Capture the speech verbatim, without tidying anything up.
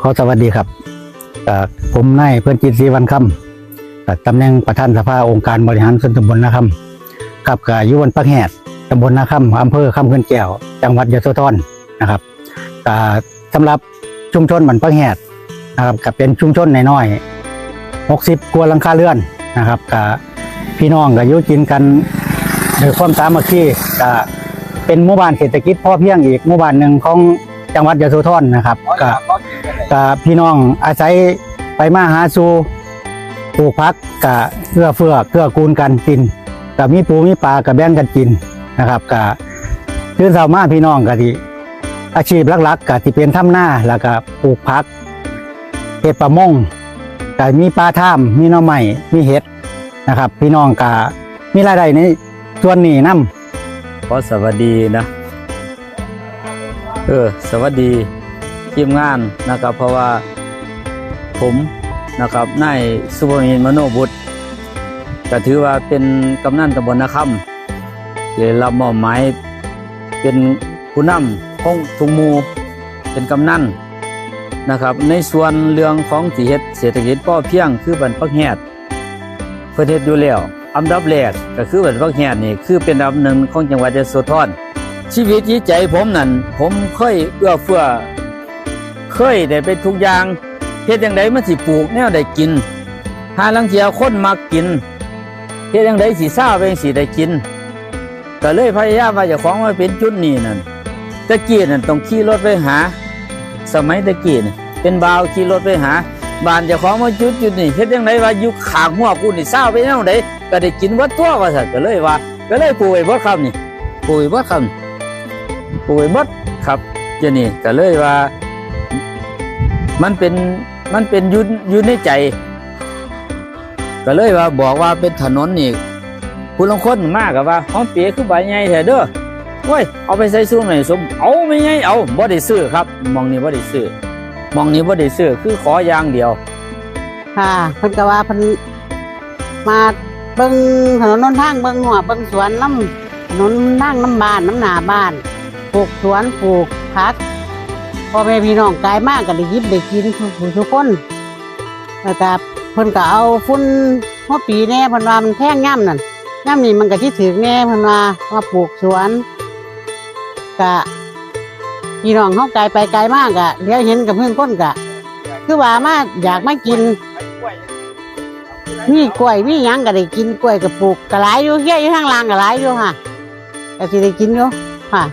ขอสวัสดีครับ เอ่อ ผมนายเพิ่นจิตศรีวันคำ เอ่อ ตำแหน่งประธานสภาองค์การบริหารส่วนตำบลนาคำ ครับ ก็อยู่บ้านปากแฮด ตำบลนาคำ อำเภอคำเขื่อนแก้ว จังหวัดยโสธรนะครับ ก็สำหรับชุมชนบ้านปากแฮดนะครับ ก็เป็นชุมชนน้อยๆ หกสิบกว่าหลังคาเรือนนะครับ ก็พี่น้องก็อยู่กินกันด้วยความสามัคคีก็ เป็นหมู่บ้านเศรษฐกิจพอเพียงอีกหมู่บ้านหนึ่งของจังหวัดยโสธรนะครับ ก็ ก็พี่น้องอาศัยไปมาหาสู่ ปลูกผักก็เอื้อเฟื้อเกื้อกูลกันกิน ก็มีปูมีปลาก็แบ่งกันกินนะครับ ก็ตื่นเช้ามาพี่น้องก็สิอาชีพหลักๆก็สิเป็นทำนา แล้วก็ปลูกผัก เฮ็ดประมง ก็มีปลาทาม มีหน่อไม้ มีเห็ดนะครับ พี่น้องก็มีรายได้ในส่วนนี้นำ ขอสวัสดีนะ เออ สวัสดีทีมงานนะครับ เพราะว่าผมนะครับ นายสุภมินทร์ มโนบุตร ก็ถือว่าเป็นกำนันตำบลนาคำ ที่ได้รับมอบหมายเป็นผู้นำของทุกหมู่ เป็นกำนันนะครับ ในส่วนเรื่องของสิเฮ็ดเศรษฐกิจพอเพียงคือบ้านปากแฮด เพิ่นเฮ็ดอยู่แล้ว อันดับแรกก็คือบ้านปากแฮดนี่คือเป็นอันดับหนึ่งของจังหวัดยโสธร ชีวิตจิตใจผมนั่น ผมเคยเอื้อเฟื้อ เคยได้ไปทุกอย่าง เฮ็ดจั่งใดมันสิปลูกแนวใดกิน ห่าลางเทื่อคนมักกิน เฮ็ดจั่งใดสิซาวไปจั่งสิได้กิน ก็เลยพยายามว่าเจ้าของมาเป็นจุดนี้นั่น แต่กี้นั่นต้องขี่รถไปหา สมัยแต่กี้น่ะเป็นบ่าวขี่รถไปหา บ้านเจ้าของมาจุดจุดนี้ เฮ็ดจั่งใดว่าอยู่ข้างฮั้วกูนี่ซาวไปแนวใดก็ได้กินเบิดตั๊วว่าซั่น ก็เลยว่า ก็เลยปลูกไว้เบิดครับนี่ ปลูกไว้เบิดครับ ปลูกไว้เบิดครับ เดี๋ยวนี้ก็เลยว่า มันเป็น มันเป็นอยู่ อยู่ในใจ ก็เลยว่าบอกว่าเป็นถนนนี่ ผู้ลางคนมาก็ว่า "หอมเป๋คือใบใหญ่แท้เด้อ โอ้ย เอาไปใส่ซุปหน่อยสม เอาไม่ใหญ่ เอา" บ่ได้ซื้อครับ หม่องนี้บ่ได้ซื้อ หม่องนี้บ่ได้ซื้อ คือขออย่างเดียว ค่ะ เพิ่นก็ว่าเพิ่นมาเบิ่งถนนหนทาง เบิ่งฮั้วเบิ่งสวนนำ ถนนหนทางนำบ้าน นำหน้าบ้าน ปลูกสวนปลูกผัก พ่อแม่พี่น้องกายมาก็ได้หยิบได้กินทุกผู้ทุกคน แล้วก็เพิ่นก็เอาฝุ่นหัวปีแหน่ เพิ่นว่ามันแพงยามนั้น ยามนี้มันก็สิถืกแหน่ เพิ่นว่า มาปลูกสวน ก็พี่น้องเฮากายไปกายมาก็เหลียวเห็นกับเพิ่นคนก็ คือว่ามาอยากมากิน มีกล้วยมีหยังก็ได้กิน กล้วยก็ปลูกก็หลายอยู่ เฮืออยู่ทางล่างก็หลายอยู่ค่ะ ก็สิได้กินอยู่ค่ะ